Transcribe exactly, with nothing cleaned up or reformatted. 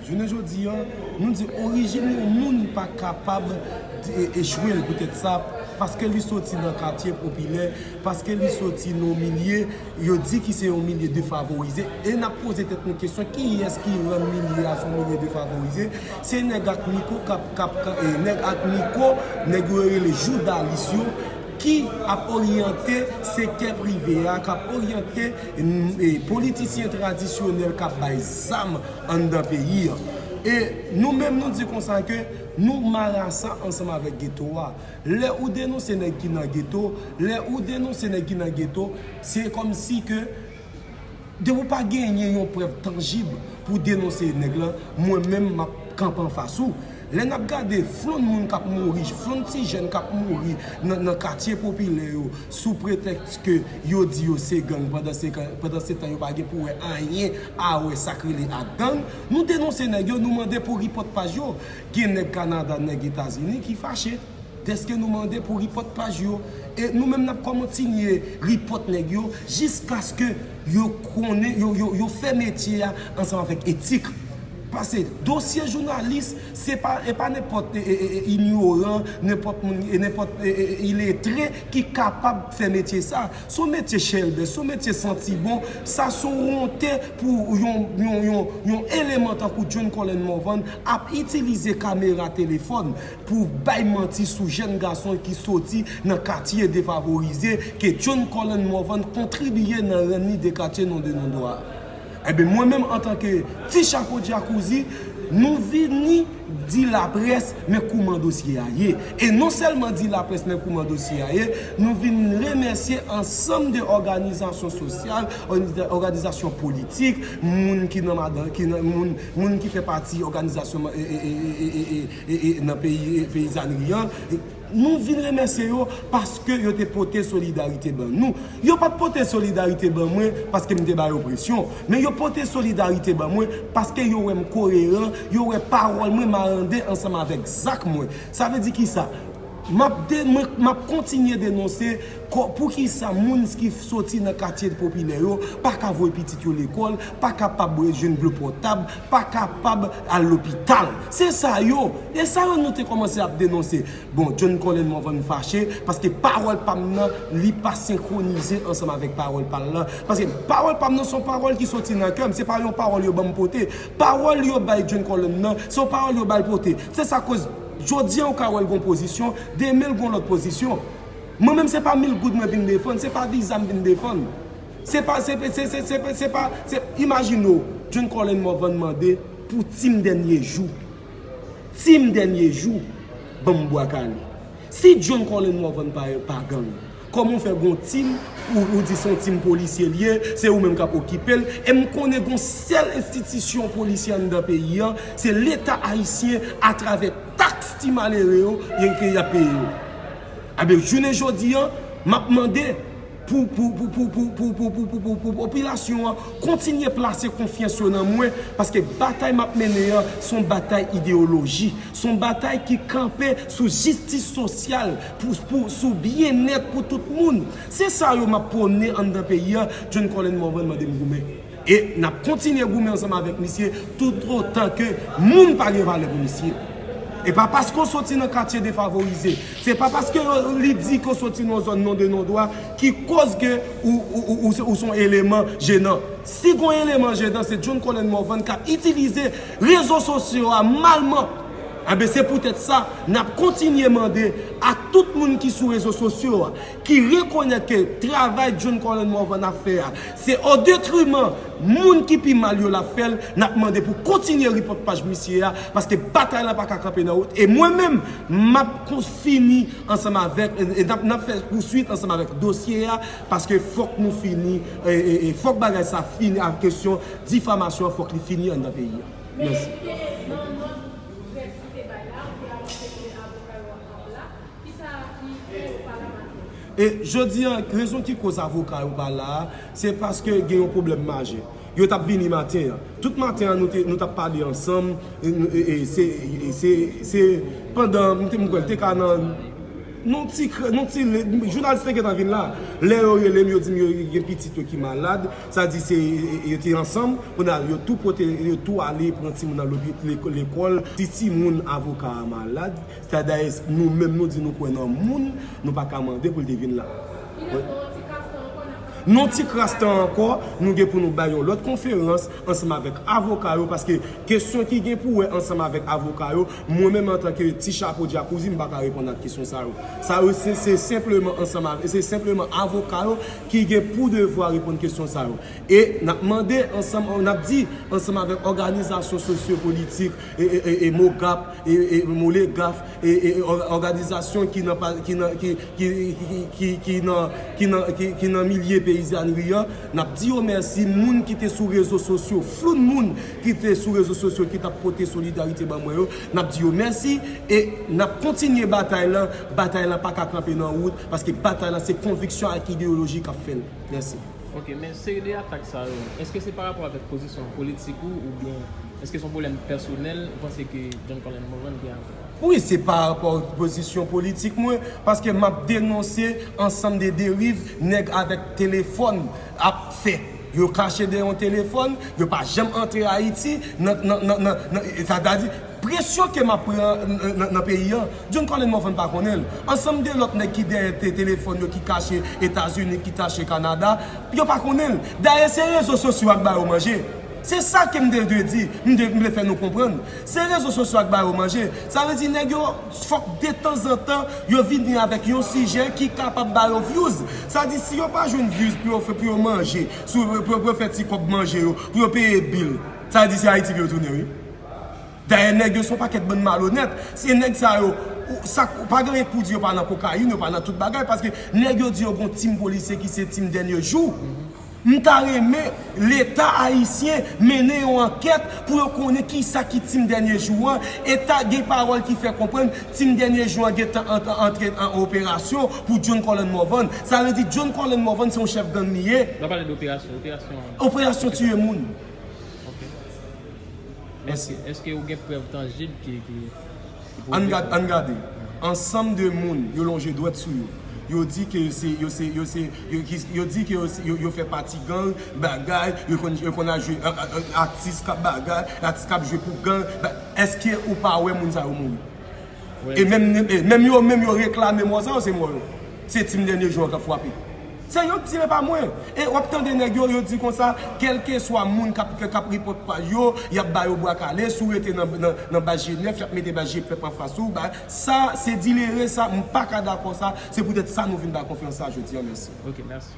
Jounen jodi a, nou di orijin yon moun pa kapab e, e jwe l poutèt sa, paske li soti nan katye popilè, paske li soti nan yon milye, yo di ki se yon milye defavorize, e n ap poze tèt nou kesyon, kiyès ki rann milye a se yon milye defavorize? Se nèg ak miko k ap, k ap, e, nèg ak miko, nèg yo rele joudalis yo, ki ap oryante sektè prive a, k ap oryante, mm, e, politisyen tradisyonèl k ap bay zam anndan peyi a. E nou menm, nou di konsa ke nou marasa ansanm avèk geto a. Lè ou denonse nèg ki nan geto, lè ou denonse nèg ki nan geto, se kòmsi ke depi w pa genyen yon prèv tanjib pou denonse nèg lan, mwen menm m ap kanpe anfas ou. Lè n ap gade flonn moun k ap mouri, flonn ti jèn k ap mouri nan, nan katye popilè yo, sou pretèks ke yo di yo se gang, pandan se, pandan se tan yo pa gen pou wè anyen a wè sa k rele ak gang, nou denonse nèg yo, nou mande pou ripòt paj yo. Gen nèg Kanada, nèg Etazini ki fache dèske nou mande pou ripòt paj yo. E nou menm n ap kòmantinye ripòt nèg yo jiskaske yo konnen, yo, yo, yo fè metye a ansanm avèk etik. Paske dosye jounalis, se pa, e pa nenpòt, e, e, e, e, inyoran, nenpòt moun, e, nenpòt, e, e, e, iletre ki kapab fè metye sa. Se yon metye chèlbè, se yon metye santi bon. Sa se yon wonte pou yon, yon, yon, yon eleman tankou John Colin Morvan ap itilize kamera telefòn pou bay manti sou jèn gason ki soti nan katye defavorize ke John Colin Morvan kontribiye nan rann li de katye non de non dwa. Enben, mwen menm, antanke ti chapo djakouzi, nou vini di laprès men kouman dosye a ye. E non sèlman di laprès men kouman dosye a ye, nou vin remèsye ansanm de òganizasyon sosyal, òganiza-, òganizasyon politik, moun ki nan madan, ki nan, moun, moun ki fè pati òganizasyon, e, e, e, e, e, e, e, e, nan peyi, e, peyizanri an. E nou vin remèsye yo paske yo te pote solidarite ban nou. Yo pa t pote solidarite ban mwen paske m te ba yo presyon, men yo pote solidarite ban mwen paske yo wè m koyeran, yo wè pawòl mwen marande ansanm avèk zak mwen. Sa vle di kisa? M ap de-, mwen, m ap kontinye denonse ko-, poukisa moun ki soti nan katye popilè yo pa ka voye pitit yo lekòl, pa kapab jwenn dlo potab, pa kapab al lopital. Se sa yo. E sa yo nou te kòmanse ap denonse. Bon, John Colin Morvan fache paske pawòl pa m nan, li pa senkwonize ansanm avèk pawòl pa l lan. Paske pawòl pa m nan se yon pawòl ki soti nan kè m, se pa yon pawòl yo ban m pote. Pawòl yo bay John Colin nan, se yon pawòl yo ba l pote. Se sa koz jodi a ou ka wè l gon pozisyon, demen l gon lòt pozisyon. Mwen menm se pa mil goud mwen vin defann, se pa viza m vin defann. Se pa, se, se, se, se, se pa, se, imajine w, John Colin Morvan mande pou tim dènye jou. Tim dènye jou, ban m bwa kale. Si John Colin Morvan pa, pa gang, kòman w fè gon tim, ou, ou di se yon tim polisye l ye, se ou menm k ap okipe l, e m konnen gon sèl enstitisyon polisye anndan peyi a, se Leta ayisyen atravè taks ti malere yo, yo ke y ap peye yo. Enben, jounen jodi a, m ap mande pou, pou, pou popilasyon an kontinye plase konfyans yo nan mwen, paske batay m ap mennen an, se yon batay ideyoloji, se yon batay ki kanpe sou jistis sosyal, pou, pou, sou byennèt pou tout moun. Se sa yo m ap pwone anndan peyi a, John Colin Morvan mande m goumen. E n ap kontinye goumen ansanm avèk misye toutotan ke moun pa gen valè pou misye. E pa paske w soti nan katye defavorize, se pa paske yo, li di ke w soti nan yon zòn non de non dwa ki koz ke ou, ou, ou, ou, ou se yon eleman jenan. Si gon eleman jenan, se John Colin Morvan k ap itilize rezo sosyo a malman. Enben, se poutèt sa, n ap kontinye mande ak tout moun ki sou rezo sosyo a, ki rekonèt ke travay John Colin Morvan ap fè a, se o detriman moun ki pi mal yo l ap fè l, n ap mande pou kontinye ripòt paj misye a, paske batay la pa ka kanpe nan wout. E mwen menm, m ap kon-, fini ansanm avèk, e, e n ap, n ap fè pouswit ansanm avèk dosye a, paske fòk nou fini, e, e, e fòk bagay sa fini, ak kesyon difamasyon an, fòk li fini anndan peyi a. Mèsi. E jodi a, rezon ki koz avoka yo pa la a, se paske gen yon pwoblèm majè. Yo t ap vini maten an. Tout maten an, nou te, nou t ap pale ansanm. E, e, e se, e se, se pandan, m te, m kwè, l te ka nan Non ti, non ti, jounalis te gentan vin la. Lè yo rele m, yo di m yo gen pitit yo ki malad, sa di se, yo te ansanm, kounye a yo tou pote, yo tou ale pran timoun nan lopi-, lek-, lekòl. Si timoun avoka a malad, sa dayè nou menm nou di nou kwè nan moun, nou pa ka mande pou l te vin la. Non ti kras tan ankò, nou gen pou nou bay yon lòt konferans ansanm avèk avoka yo, paske kesyon ki gen pou wè ansanm avèk avoka yo, mwen menm antanke ti chapo djakouzi, m pa ka reponn ak kesyon sa yo. Sa yo, se, se senpleman ansanm avèk, se senpleman avoka yo ki gen pou devwa reponn kesyon sa yo. E n ap mande ansanm, n ap di ansanm avèk òganizasyon sosyopolitik, e, e, e, e MOGAP, e, e, MOLEGAF, e, e, e, òganizasyon ki nan, ki nan, ki, ki, ki, ki, ki nan, ki nan, ki, ki nan milye peyizanri an, n ap di yo mèsi. Moun ki te sou rezo sosyo, floun moun ki te sou rezo sosyo ki t ap pote solidarite ban mwen yo, n ap di yo mèsi e n ap kontinye batay lan. Batay lan pa ka kanpe nan wout, paske batay lan se konviksyon ak ideyoloji k ap fè l. Mèsi. Ok, men seri de atak sa yo, èske se pa rapò avèk pozisyon politik ou, oubyen èske se yon pwoblèm pèsonèl ou panse ke John Colin Morvan gen avè l? Wi, se pa rapò pozisyon politik mwen, paske m ap denonse ansanm de deriv nèg avèk telefòn ap fè. Yo kache dèyè yon telefòn, yo pa janm antre Ayiti, nan, nan, nan, nan, nan, sa vle di, presyon ke m ap pran nan, nan, nan peyi an, John Colin Morvan pa konnen l. Ansanm de lòt nèg ki dèyè te, telefòn yo, ki kache Etazini, ki kache Kanada, yo pa konnen l. Dayè, se rezo sosyo a k ba yo manje. Se sa ke m te vle di, m te vle fè nou konprann. Se rezo sosyo a k ba yo manje. Sa vle di nèg yo, fòk detanzantan, yo vini avèk yon sijè ki kapab ba yo views. Sa di, si yo pa jwenn views pou yo fè, pou yo manje, sou, pou, pou yo fè ti kòb manje yo, pou yo peye bil, sa vle di se Ayiti pou yo tounen, wi. Dayè, nèg yo se yon pakèt bann malonèt. Se nèg sa yo, ou, sa, ou pa gen anyen pou di yo pa nan kokayin, yo pa nan tout bagay, paske nèg yo di yo gon tim polisye ki se tim dènye jou. M ta renmen Leta ayisyen mennen yon ankèt pou yo konnen kisa ki tim dènye jou an, e ta gen pawòl ki fè konprann tim dènye jou an gentan ant-, antre an operasyon pou John Colin Morvan. Sa vle di John Colin Morvan se yon chèf gang li ye. N ap pale de operasyon, operasyon. Operasyon tiye moun. Ok. Mèsi. Èske, èske ou gen prèv tanjib ki, ki, ki pwouve sa? Ann gad-, ann gade. Ansanm de moun, yo lonje dwèt sou yo. Yo di ke yo se, yo se, yo se, yo, ki, yo di ke yo se, yo, yo fè pati gang, bagay, yo konn, yo konn al jwe, a, a, a, atis k ap bagay, atis k ap jwe pou gang. Ba, èske ou pa wè moun sa yo mouri? E menm, e menm yo, menm yo reklame mò sa yo, se mò yo. Se tim dènye jou an k ap frape. Se yo k tire, pa mwen. E w ap tande nèg yo, yo di konsa, kèlkeswa moun k ap, k ap repòt paj yo, y ap ba yo bwa kale, si w rete nan, nan, nan baz G nèf, y ap mete baz G pèp anfas ou, ba, sa, se dilere sa, m pa ka dakò sa, se poutèt sa nou vin bay konferans sa jodi a, mèsi. Ok, mèsi.